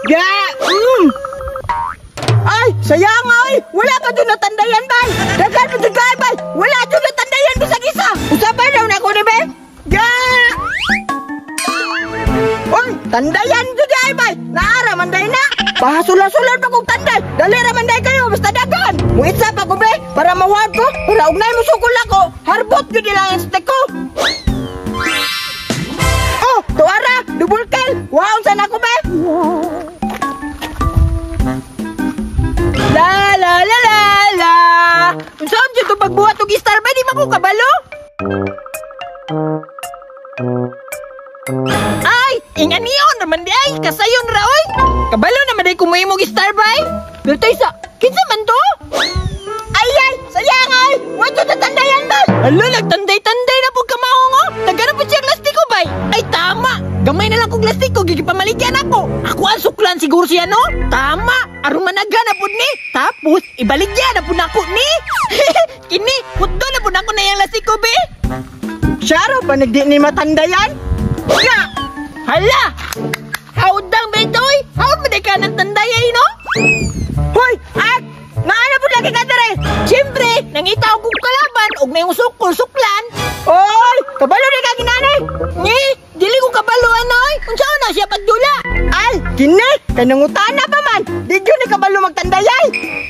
Ya! Ay, sayang ay! Wala pa dun natandayan, bay! Daghan pa dun kay, bay! Wala dun natandayan bisag isa! Usapay daw na ako ni, bay! Ya! Oy, tandayan dun ay, bay! Naara man day na! Pahasulan-sulan pa kong tanday! Dali ra man day kayo, basta daghan! Muitsa pa ko, bay! Para mawad ko, para ugnay mo sukol ako! Harbot yun nilang stick ko! Oh, tuara! Double kill! Waon saan ako, bay! La la la la la. Unsaon jud to pagbuhat og star ba di man ko kabalo? Ay, inganion naman di ay, kasayon ra oy. Kabalo naman day kumuhimog star bay. Pero sa kinsa man to? Ay ay, sayang ay. Wa jud tatandayan bay. Hala, nagtanday-tanday na pud kamaong oh. Taga na pud siyang lastiko bay. Ay tama. Gamay na lang kong lastiko, gigipamaligyan ako. Ako ang suklan siguro siya no? Tama. Aron managa na pud ni. Tapos ibaligya na pud nako ni. Kini, hutdo na pud nako na yang lastiko be. Syaro pa nagdi ni matandayan? Ya! Hala! Hawdang betoy! Hawd man ka ng tandayay no? Hoy! Ak! Naana pud lagi ka dere? Siyempre, nangita og kalaban og may sukol suklan. Oy! Kabalo ni ka ginani! Ni, dili ko kabalo anoy. Unsa na siya pagdula? Ay, kini, kay nangutana pa man. Di gyud ni kabalo magtandayay.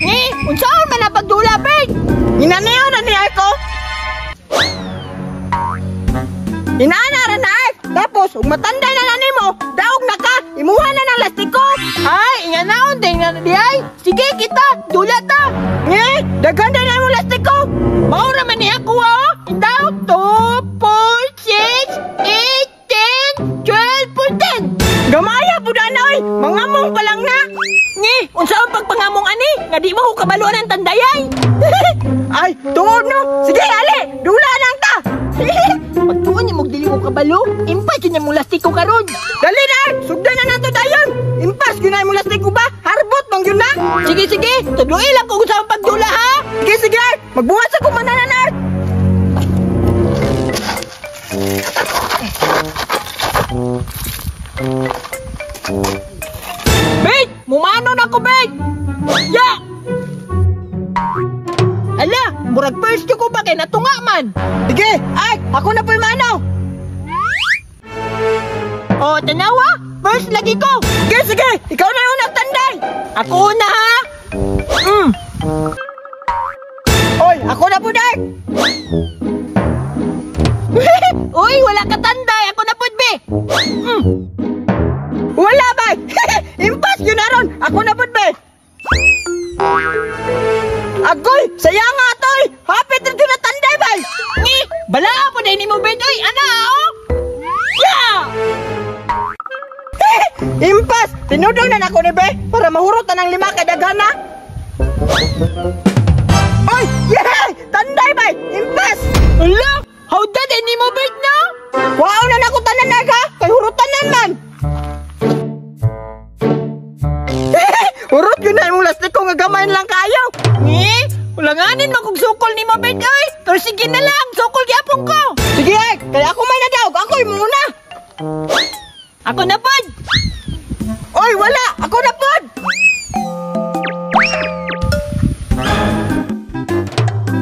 Ni, unsaon man na pagdula, Bert? Ginaniyo na ni ako. Inaana ra na ay. Tapos ug matanday na na nimo, daog na ka, imuha na ng lastiko. Ay, inganaon din na di ay. Sige kita, dula ta. Ni, daghan na mo lastiko. Mao ra man ni ako oh. Indaw 2, 4, 6, 8, 10, 12, 14. Gamaya pud ana oy, mangamong pa lang na. Ni, unsaon pagpangamong ani? Nga di mo ko kabaluan ang tandayay. Ay, tuod no. Sige, ali, dula lang ta. Pagtuon ni mo dili ko kabalo, impas yun yung lastiko karon. Dali na, sugdan na nato dayon. Impas yun na yung lastiko ba? Harbot bang yun na? Sige, sige, tudloy lang ko kung saan pagdula ha. Sige, sige, magbuhat sa kumananan. Bait! Mumano na ko, bait! Ya! Ala, murag first ko ba kay natunga man? Sige, ay, ako na po'y manaw. Oh, tanawa, first lagi ko. Sige, sige, ikaw na yung nagtanday. Ako na ha. Oy, ako na po, Dark. Uy, wala ka tanday, ako na po, be. Wala ba? Impas yun na ron, ako na po, be. Agoy, sayang nga toy. Hapit rin na tanday bay. Ni, bala po na ini mo bed oy. Ana oh. Yeah! Impas, tinudong na nako ni be para mahurot na ng 5 kadaghan na. Oy, yeah! Tanday bay, impas. Ala, how dad ini mo bed no? Wow na nako tanan na ka, kay hurutan man. Hurot yun na imong lastiko nga gamayan lang kayo. Ni, ulanganin man kung sukol ni mo bed oy. Pero sige na lang, sukol gyapon ko. Sige ay, kaya ako may nadaog, ako muna. Ako na pod. Oy, wala, ako na pod.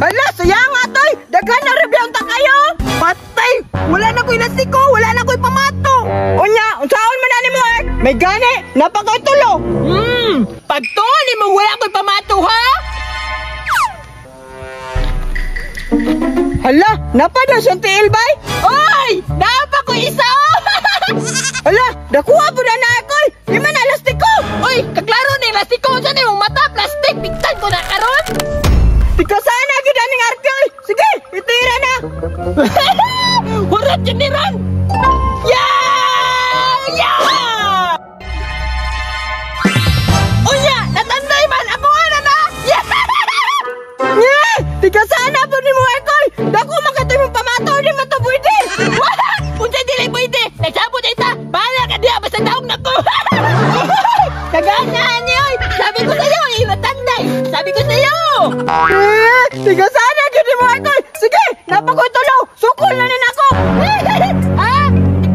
Ala, sayang atoy, daghan na rebel ta kayo. Patay, wala na ko'y lastiko, wala na ko'y pamato. Unya, unsaon man ani mo eh? May gani, napakay tulo. Pagtuon ni mo wala ko'y pamato ha? Hala, napa na siyang tiil bay? Oy, napa ko isa oh. Hala, dakuha po na na ako'y. Di man na lastiko. Oy, kaklaro na yung lastiko. Saan yung mata? Plastic, bigtan ko na karon. Tika sana gyud aning arkoy. Sige, itira na. Hurot yun ni Ron. Yeah! Yeah! Unya, natanday man ako ana na. Yeah! Yeah! Tika sana po ni mo akoy. Dako makatoy mong pamato di man to pwede. Unsa dili pwede? Nagsabot ita. Bahala ka diha basta daog na ko. Kaganahan niyo. Sabi ko sa iyo, natanday. Sabi ko sa iyo. Eh, tiga sana gyud mo akoy. Sige, napakoy tulo. Sukol na nin ako. Ah,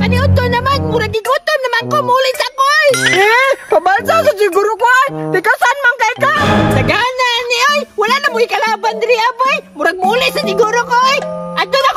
paniudto naman, murag gigutom naman ko mulit sa koy. Eh, Pabalsa sa siguro ko ay. Tikasan man kay ka. Tagana ni oy. Wala na mo ikalaban diri, abay. Murag muli sa siguro ko ay. Adto na.